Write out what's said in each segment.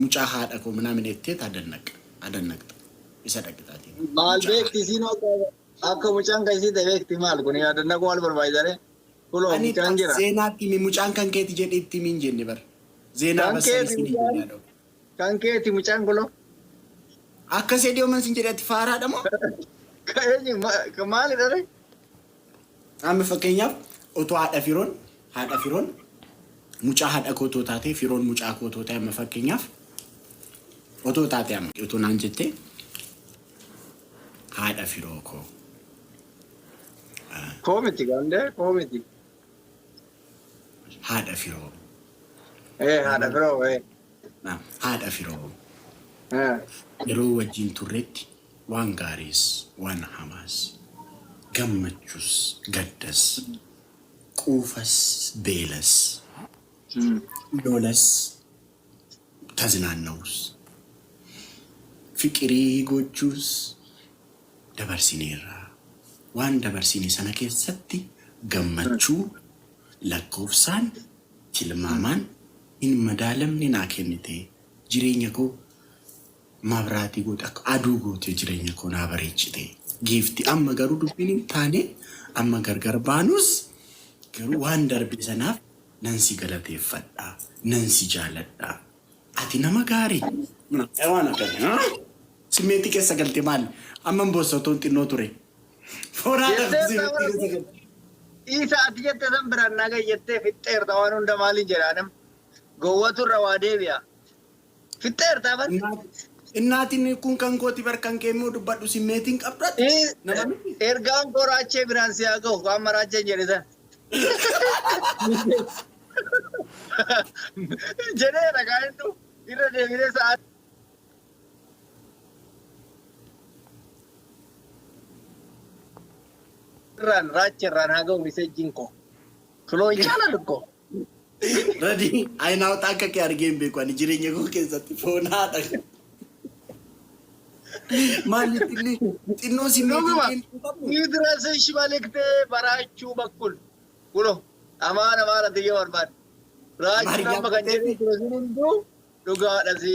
Mucaa haadha koo minaamin ettee taadannaq adannaqxa isa dhaqxaatiin. Maal Mucaa beekti isiin akka mucaan kan isii ta'e beekti maal kun yaadannaquu maal barbaachisare? Kunoo Ani mucaan jira. Zeenaatti himi mucaan kan keeti jedhi itti himi hin jenne bar. Zeenaa Kan bassani keeti siin hin mucaan jenne haadha. kan keeti mucaan kunoo. Akka sedii oman sin jedhe ati faaraadha moo? Ka eenyu maalidha ree? Amma fakkeenyaaf otoo haadha firoon haadha firoon mucaa haadha koo otoo taatee firoon mucaa koo otoo ta'e amma fakkeenyaaf otoo taate amma otoo naan jettee haadha firoo koo Koo miti gandee koo miti. Haadha firoo. Ee haadha firoo ee. Haadha firoo. Yeroo wajjin turretti waan gaariis waan hamaas, gammachus gaddas, quufas beelas, lolas taznaanna'us, fiqirii gochuus dabarsineerra. Waan dabarsine sana keessatti gammachuu lakkoofsaan, tilmaamaan hin madaalamne naa kennite. Jireenya koo mabraatii goote, akka aduu gootee jireenya koo naa bareechite giifti. Amma garuu dubbiin hin taane, amma gargar baanus garuu waan darbe sanaaf nan si galateeffadha, nan si jaaladha. Ati nama gaarii. Waan akkasii. Simmeetii keessa galte maali? Amma hin boossa otoon xinnoo ture. Foonaa dhabe Jetteerta simmeetii bara keessa galte. Isa ati jette san biraan naa gahi jettee fixxeerta waan hunda maaliin jedhaa nam gowwatu irra waa deebi'a. Fixxeerta bar. Innaatiin kun kan kooti bar kan kee immoo dubbadhu simmeetiin qabdu ati. Nama miti. Ergaan koo raachee biraan si haa gahu waan maraacheen jedhe san. Jedheera kaa inni irra deebinee sa'aa irraan raacha irraan haa gahu misejjiin koo. Kuloo hin caalan koo. Radii ayinaawota akka kee argee hin beeku ani jireenya koo keessatti foon haadha. Maali xinni xinnoo simmeetiin Dhuguma. keenyu qabu. Yidrasish maliktee baraachuu bakkul. Kuno amaan amaan ati yoo barbaade. Raachuun amma kan jedhee ture sun hunduu dhugaadha si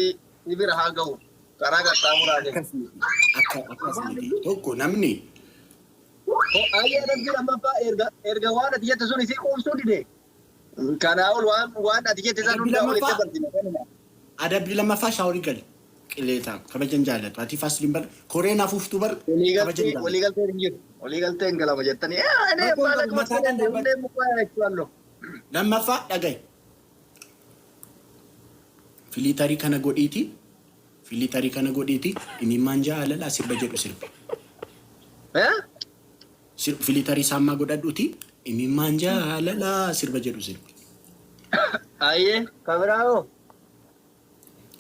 si bira haa gahu. Karaa qaxxaamuraa deema. Akkas miti. Akka akkas miti. Tokko namni Ayyaa adabbii lammaffaa erga erga waan ati jette sun isii quubsuu dide. Kanaa ol waan waan ati jette san Adabbii hundaa ol itti lammaffaa dabarsine kanuma. Adabbii lammaffaa shaaworii gali. Qileetaa kabajan jaallatu. Ati fasliin bar koreen afuuftuu bar kabajan Waliigaltee jaallatu. waliigalteen hin jiru. Waliigalteen galama jettanii. Eh እኔ Rakkoon qabu የማላውቅ mataadhaan መሰለህ dhaabbadhu. ሁሌም እኮ አያችኋለሁ። Lammaffaa dhaga'i. Filiitarii kana godhiitii filiitarii kana godhiitii imimmaan jaalalaa sirba jedhu sirbi. Eh? Filiitarii saammaa godhadhuutii imimmaan jaalalaa sirba jedhu sirbi. Ayyee kan biraa hoo?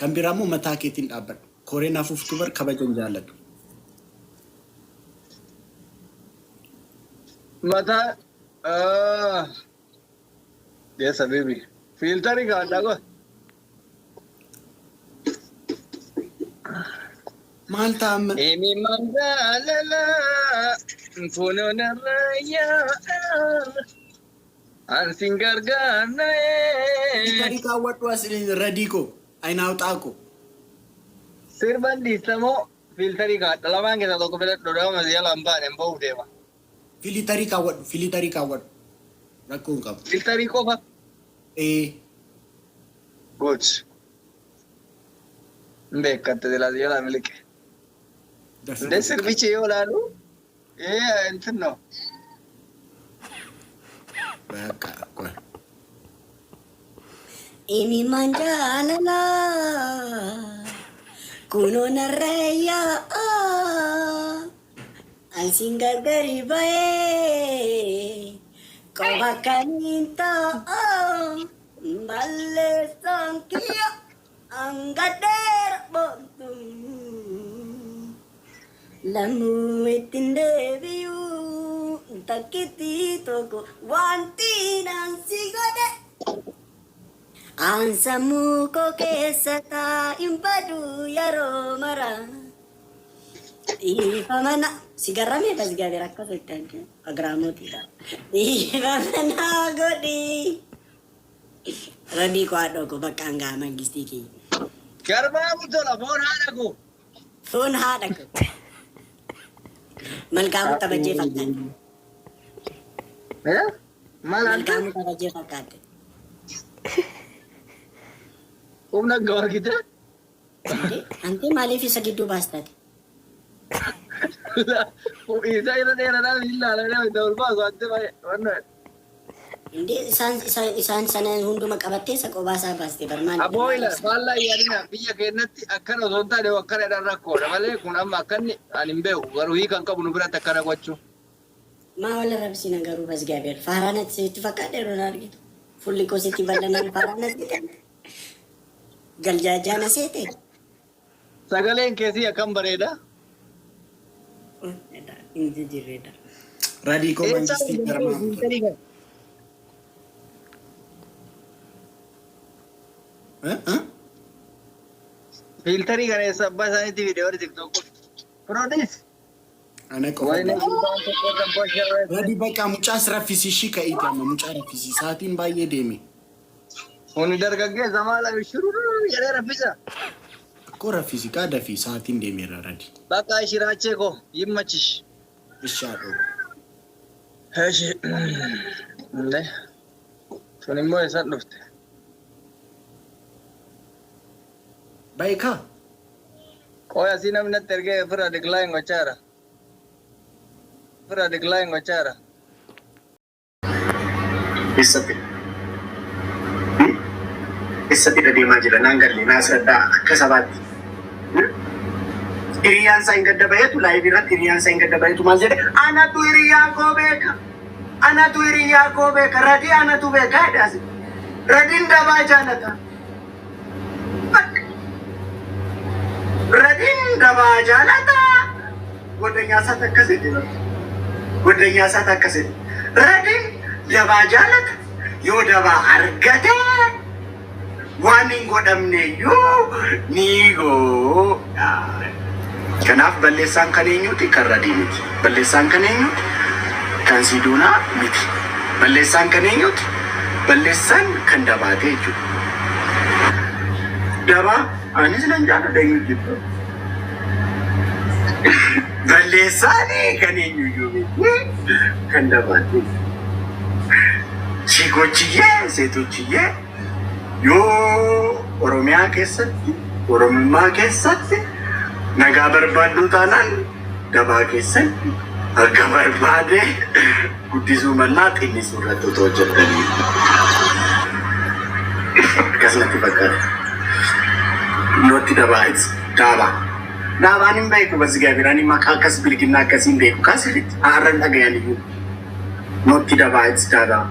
Kan biraa immoo mataa keetiin dhaabbadhu. Koreen afuuftuu bar kabajan jaalladhu. Mataa ah yes habibi. Fiiltarii kaadhaa go. Maal ta'a amma? Imimmaan jaalalaa kunoo narraa yaa'a. An sin gargaarna'ee. Fiiltarii kaawwadhu as radii koo. Ayinaawxaa koo. Sirban dhiistamoo fiiltarii kaadha lamaan keessaa tokko filadhu dhama si jala hin baane hin ba'uuf deema. Fiiltarii kaawwadhu. Fiiltarii kaawwadhu. Rakkoo hin qabu. Fiiltarii qofa. Ee. Good. Hin beekatte silaa si jalaa miliqe. Dafii እንደ sirbichi yoo ilaalu ee እንትን ነው. Bakka qoy. Imimmaan jaalalaa kunoo narra yaa'a. An sin gargari ba'ee qofa kaniin ta'a. Balleessaan kiyya angadheera boontu. Lamuu ittiin deebi'u takkitti tokko wanti naan si godhe. An sammuu koo keessa taa'in badu yeroo mara. Dhiifama na si garramee tasgabeera akkas itti agraamotiidha. Dhiifama naa godhi. Rabii koo haadhoo koo bakka hangaa mangistii kiyya. Garmaamu tola foon haadha koo. Foon haadha koo. Malkaamuu tabajjee fakkaate. Eh? Maal ante? Malkaamuu tabajjee fakkaate. Humna gahu argite? Ante maaliif isa gidduu baastate? Isa irra dheeraadhaan hin ilaalamee itti ol baasu ante baay'ee. Indee isaan isaan isaan sana hunduma qabattee isa qobaa isaa baaste bar maal Aboo ila faallaa yaadina biyya keenyatti akkana osoo hin taane akkana jedhan rakkoodha malee kun amma akkanni ani hin beeku garuu hiika hin qabu nu biratti akkana gochuu. Maa wal arrabsina garuu በእግዚአብሔር faaraan sitti fakkaate yeroo na argitu fuulli koo sitti bal'anaan faaraan sitti galjaajaa na seete. Sagaleen keessii akkam bareeda. Hin jijjiirreedha. Radii koo Eessaa mangistii garmaamu tola. Eh? Eh? Filterii kana eessa abbaa isaaniitti fide warri TikTok. Produce. Ana qofa. Wayne gurbaan tokko abbaa shawwee. Radii bakka mucaas raffisii ishii ka'iiti amma mucaa raffisii sa'aatiin baay'ee deeme. Kuni dargaggeessa maal shururuu jedhee raffisa. Akkoo raffisii kaa dafii sa'aatiin deemeera Radii. Bakka shiraachee koo yimmachish. Ishaa dhoo. Eeshi. Sun immoo eessan dhufte? Baay'ee Qoy asii namni natti ergee ofirraa decline gochaa jira. Ofirraa decline gochaa jira. Eessatti? Eessatti deemaa jira? Naan galle naa saddaa akka sabaatti. Hiriyyaan isaa hin gadda baheetu live irratti hiriyyaan isaa hin gadda baheetu maal jedhe? Anatu hiriyyaa koo beeka. Anatu hiriyyaa koo beeka. Radii anatu beeka jedhe. Radiin dabaa jaalata. Radiin dabaa jaalata. Goddanyaa isaatti akkas jedhe. Goddanyaa isaatti akkas jedhe. Radiin dabaa jaalata. Yoo dabaa argate waan hin godhamne iyyuu ni godha. Kanaaf balleessaan kan eenyuti? Kan Radii miti. Balleessaan kan eenyuti? Kan Sidoonaa miti. Balleessaan kan eenyuti? Balleessaan kan dabaate jechuudha. Dabaa anis nan jaalladha eenyu jibba. Balleessaan kan eenyuyyuu miti. Kan dabaate. Chiikochiyyee seetochiyyee yoo Oromiyaa keessatti Oromummaa keessatti nagaa barbaaddu taanaan dabaa keessatti akka barbaade guddisuu mannaa xinnisuu irratti otoo hojjettanii. Akkasumatti fakkaata. Nootti dabaa daabaa. Daabaan hin beeku basi gaabiraan maqaa akkas bilginnaa akkasii hin beeku kaasirritti haarran dhagayan iyyuu. Nootti dabaa daabaa.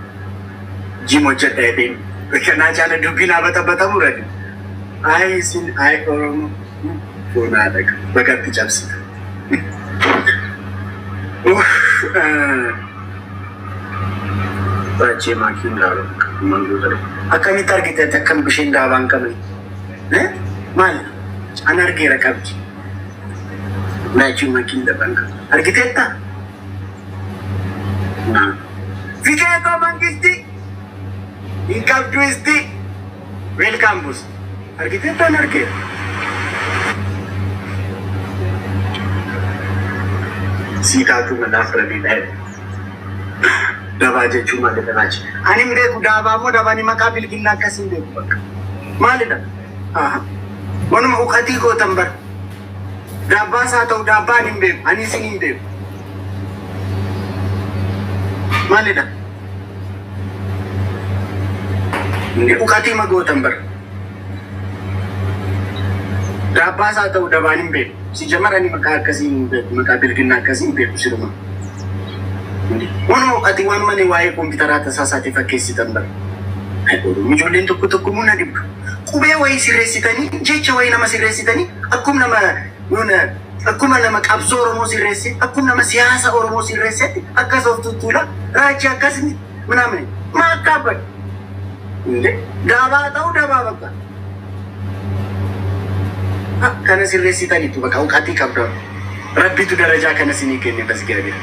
Gym hojjedha jedheen. Kanaa caala dubbiin haa baxabatamuu radi. Ayi isin ayi Oromoo foonaa dhaqa bakatti cabsita. Uff, Baachee maakiin laalu manguuta. Akkamitti argite akkam bisheen daabaa hin qabne? Maali? An argeera qabdi. Baachee maakiin daabaa hin qabne. Argiteetta? Fikeetoo mangisti hin qabdu isti. Welcome bus. Argiteetta an argeera. Siitaatu manaaf rabiidha. Dabaa jechuun maalidha raachi? Ani hin beeku daabaa immoo dabaanii maqaa bilginnaa akkasii hin beeku bakka. Maalidha? Wanuma uqatii gootan bara. Daabbaas haa ta'u daabbaa ani hin beeku. Ani isin hin beeku. Maalidha? Uqatii ma gootan bara. Daabbaas haa ta'u dabaan hin beeku. Si jamarani maqaa akkasii hin beeku. Maqaa bilginnaa akkasii hin beeku siruma. Wanuma uqatii waan mani waa'ee kompiitaraa tasaasaatee fakkeessitan bara. Ijoolleen tokko tokko muna dhibdu. Qubee wayii sirreessitanii jecha wayii nama sirreessitanii akkuma nama yoona akkuma nama qabsoo Oromoo sirreesse akkuma nama siyaasa Oromoo sirreessetti akkas of tuttuula raachi akkas ምናምን ማካበድ እንዴ dabaa ta'uu dabaa bakka kana sirreessitaniitu bakka uqatii qabda rabbitu darajaa kana sinii kenne በእግዚአብሔር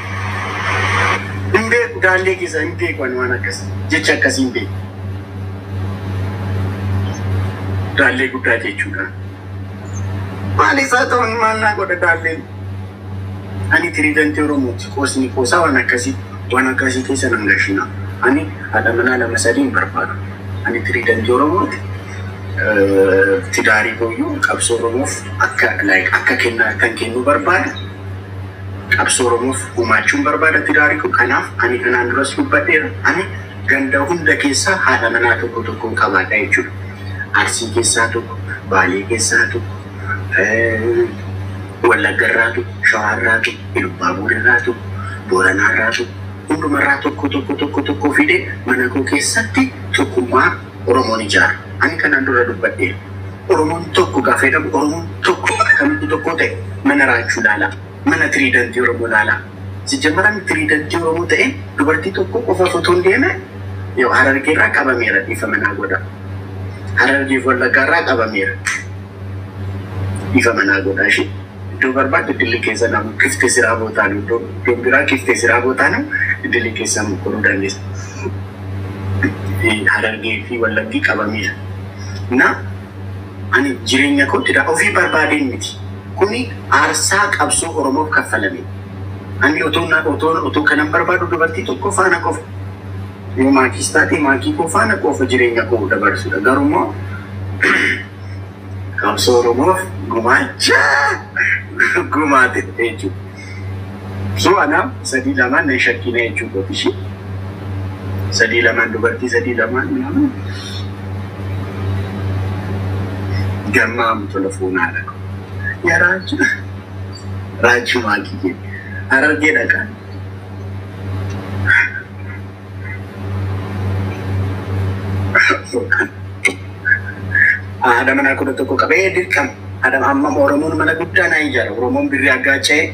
hin beeku daallee keessa hin beeku ani waan akkas jecha akkasii hin beeku daallee guddaa jechuudha. Maal isaa ta'uun maal naa godha daalleen. Ani tiriidantii Oromooti. Qoosni qoosaa waan akkasii keessa nan gashina. Ani haadha manaa lama sadii hin barbaadu. Ani tiriidantii Oromooti. Tidaarii kooyyuu qabsoo Oromoof akka like akka kennaa kan kennu barbaada. Qabsoo Oromoof gumaachuun barbaada tidaarii koo. Kanaaf ani kanaan duras dubbadheera. Ani ganda hunda keessaa haadha manaa tokko tokkoon qabaadha jechuudha. Arsii keessaa tokko, Baalee keessaa tokko, Wallaggarraa tokko, Shawaarraa tokko, Ilubaaburirraa tokko, Booranaarraa tokko, hundumarraa tokko tokko tokko tokko fide mana koo keessatti tokkummaa Oromoon ijaara. Ani kanaan dura dubbadheera. Oromoon tokko gaafa jedhamu, Oromoon tokko akkamitti tokko ta'e? Mana Raachuu laalaa. Mana tiriidantii Oromoo laalaa. Sijjamaran tiriidantii Oromoo ta'e dubartii tokko qofa fotoon deeme yoo Harargeerraa qabameera, dhiifa manaa godha. Harargeef Wallaggaarraa qabameera. Dhiifa manaa godha ishee. Iddoo barbaadde dilli keessa namu kiftee siraa bootaan, iddoo biraa kiftee siraa bootaan dilli keessa mukkuruu dandeessa. Harargee fi Wallaggii qabameera. Na ani jireenya kootti ofii barbaadeen miti. Kuni aarsaa qabsoo Oromoof kaffalame. Ani otoo kanan barbaadu dubartii tokko faana qofa. Yoo maakiis taate maakii koo faana qofa jireenya koo dabarsudha. Garuu immoo qabsoo Oromoof gumaacha gumaate jechuudha. So anaaf sadii lamaan nan shakkina jechuudha ishee. Sadii lamaan, dubartii sadii lamaan gammaa tola fuunaadha. Yaa Raachuu, Raachuu maakii kee Harargee dhaqaa. Haadha manaa 11 qabee dirqama. Haadha amma Oromoon mana guddaa naa ijaara. Oromoon birrii aggaacha'ee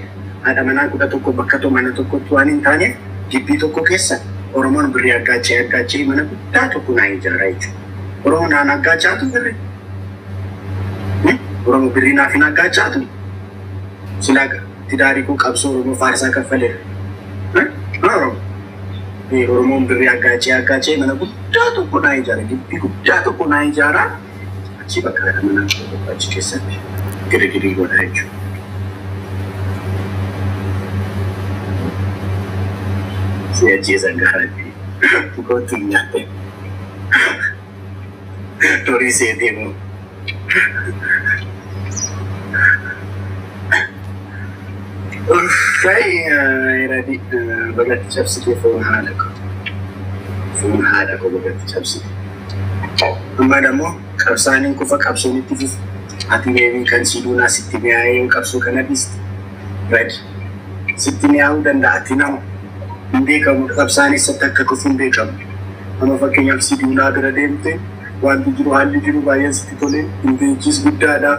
haadha manaa 11 bakka mana tokkotti waan hin taaneef gibbii tokko keessa Oromoon birrii aggaacha'ee aggaacha'ee mana guddaa tokko naa ijaara jechuudha. Oromoon naan aggaachaatu birrii. Oromoo birrii naaf hin aggaachaatu. Silaa tidaarii koo qabsoo Oromoo faarsaa kaffaleera. Oromoo. Oromoon birrii aggaachee aggaachee mana guddaa tokko naa ijaara. Gibbii guddaa tokko naa ijaara. Achi bakka haadha manaa 11 achi keessatti girgirii godha jechuudha. Si ajjeesan gahaatti. Kootu hin nyaatte. Horii seetee moo. Uffay radi bagatti cabsitee foon haadha koo. Foon haadha koo bagatti cabsite. Amma immoo qabsaan hin kufa, qabsoon itti fufu. Ati meebii kan si duunaa sitti mi'aayee yoo qabsoo kana dhiiste. Radi. Sitti mi'aayuu danda'a, ati nama. Hin beekamu, qabsaan eessatti akka kufu hin beekamu. Amma fakkeenyaaf si duunaa bira deemte, wanti jiru, haalli jiru baay'een sitti tole, inteejjiis guddaadha.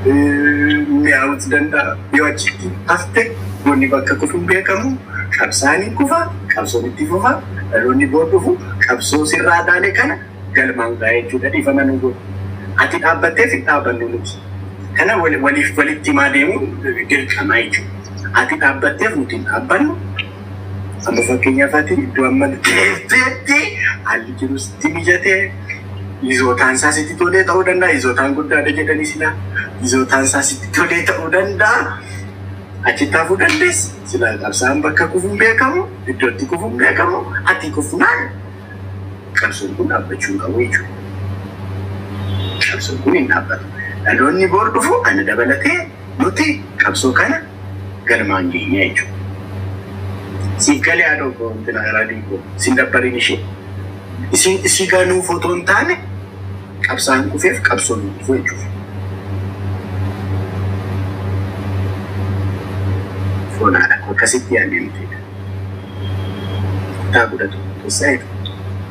Mi'aawutu danda'a. Yoo achitti hafte wanni bakka kufu hin beekamu. Qabsaan hin kufa, qabsoon itti fufa, dhaloonni boor dhufu qabsoo sirraa taane kana galmaan ga'a jechuudha. Dhiifama nu godhu. Ati dhaabbatteef hin dhaabbannu nuti. Kana waliif walitti himaa deemuun dirqama jechuudha. Ati dhaabbatteef nuti hin dhaabbannu. Amma fakkeenyaaf ati iddoo amma deemteetti haalli jiru sitti mijatee izootaan isaa sitti tolee ta'uu danda'a. Izootaan guddaadha jedhanii silaa izootaan isaa sitti tolee ta'uu danda'a. Achitti hafuu dandeessa. Silaa qabsaan bakka kufuun beekamu, iddootti kufuun beekamu, ati kufnaan qabsoon kun dhaabbachuu hin qabu jechuudha. Qabsoon kun hin dhaabbatu. Dhaloonni boor dhufu ana dabalatee nuti qabsoo kana galmaan geenya jechuudha. Siif galee haadha koo, intina raadii koo sin dabbariin ishee. Isin isii ganuuf otoo hin taane qabsaan kufeef qabsoon hin kufu jechuudha. Foon haadha koo akkasitti yaadne nuti. Kutaa 11 keessa eega.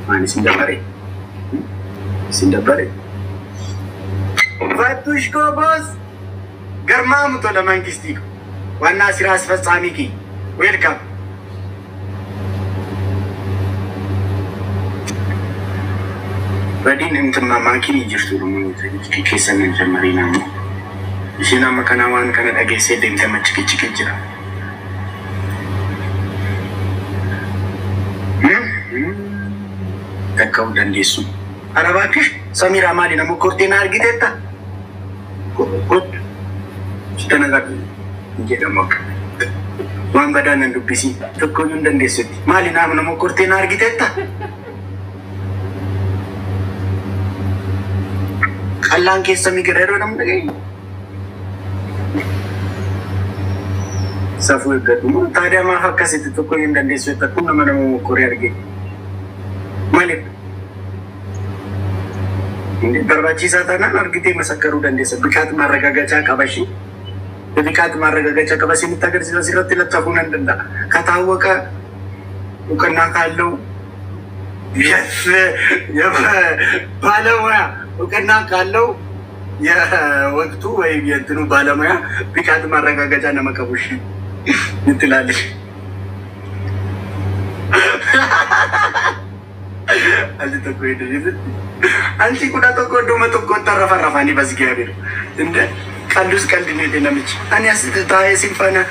Maan isin dabare? Isin dabbare? Fattush ጎበዝ ገርማሙ ቶለ መንግስቲ ዋና ስራ አስፈጻሚ ኪ welcome. Radiin intinna maakiin jirtu keessan hin jammarii naannoo. Isheen amma kana waan kana dhageessee deemte machikichiki jira. Dhaqqabuu dandeessu. ኧረ እባክሽ ሰሚራ maali nama kortee na argiteetta? Kottu. Sitta nagaa jedhamu akka. Waan badaa nan dubbisiin tokko hin dandeessutti. Maali naaf nama kortee na argiteetta? Qallaan keessa migira yeroo namni dhagayu. Safuu eeggadhu. Taadiyaa maaf akkasitti tokko hin dandeessu kun nama nama mokkoree arge. Maaliif? Barbaachisaa taanaan argitee masakkaruu dandeessa. ብቃት ማረጋገጫ qabashi. ብቃት ማረጋገጫ qaba isinitti agarsiisa asirratti laxxafuu nan danda'a. ከታወቀ እውቅና ካለው ባለሙያ እውቅና ካለው የወቅቱ ወይም የእንትኑ ባለሙያ ብቃት ማረጋገጫ nama qabush ትላለች። አንቺ kudha tokko idduma tokkotti arrafarrafanii በእግዚአብሔር እንደ ቀልዱስ ቀልድ ነው namichi. Ani as taa'ee sin faana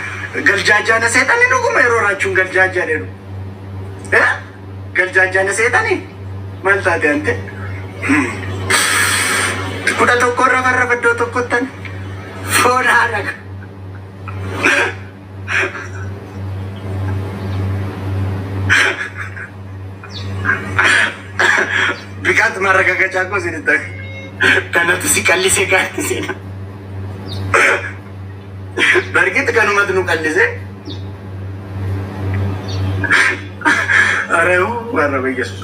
galjaajjaana seexanni dhuguma yeroo raachuun galjaajjaa jedhu. Galjaajjaana seexani maal taate ante? 11 rafarrafa iddoo tokkottan foon haadha. ብቃት ማረጋገጫ እኮ ሲንጠ kanatu si qallisee gaatti seena. በእርግጥ kanumatu nu qallise. ኧረ ኧረ በኢየሱስ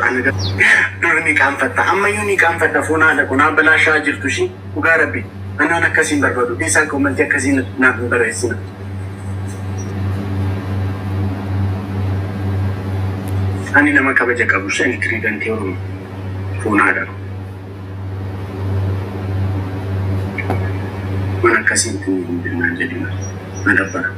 dur ni qaanfatta ammayyuu ni qaanfadha foon haadha kun abalaashaa jirtu ishii dhugaa rabbi anaan akkasiin barbaadu dhiisaa comment akkasiin naaf hin barreessina. Ani nama kabaja qabu shani tiriidantii Oromoo foon haadha. Waan akkasiin naan jedhina na dabbara.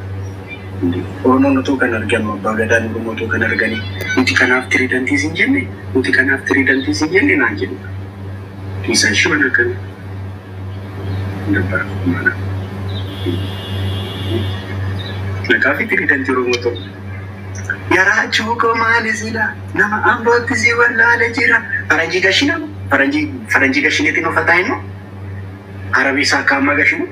Oromoon otoo kan argamu abbaa gadaan Oromoo otoo kan arganii nuti kanaaf tiriidantii sin jenne nuti kanaaf tiriidantii sin jenne naan jedhu. Dhiisaa ishee waan akkana dabbara mana. Maqaa fi tiriidantii Oromoo ta'u. Yaraachuu koo maali sila nama ambootti si wallaale jira. Faranjii gashina faranjii faranjii gashineetiin uffataa hinnu arabii saakkaammaa gashinu.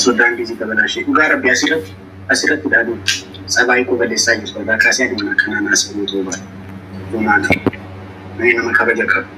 Soddaan ጊዜ ተበላሸ. Dhugaa rabbi asirratti asirratti dhaaduu tsabaayii koo balleessaa jirtu irraa kaasee adeemna kanaan haasawuu ta'uu baala. Dhumaadha. Ani nama kabaja qabu.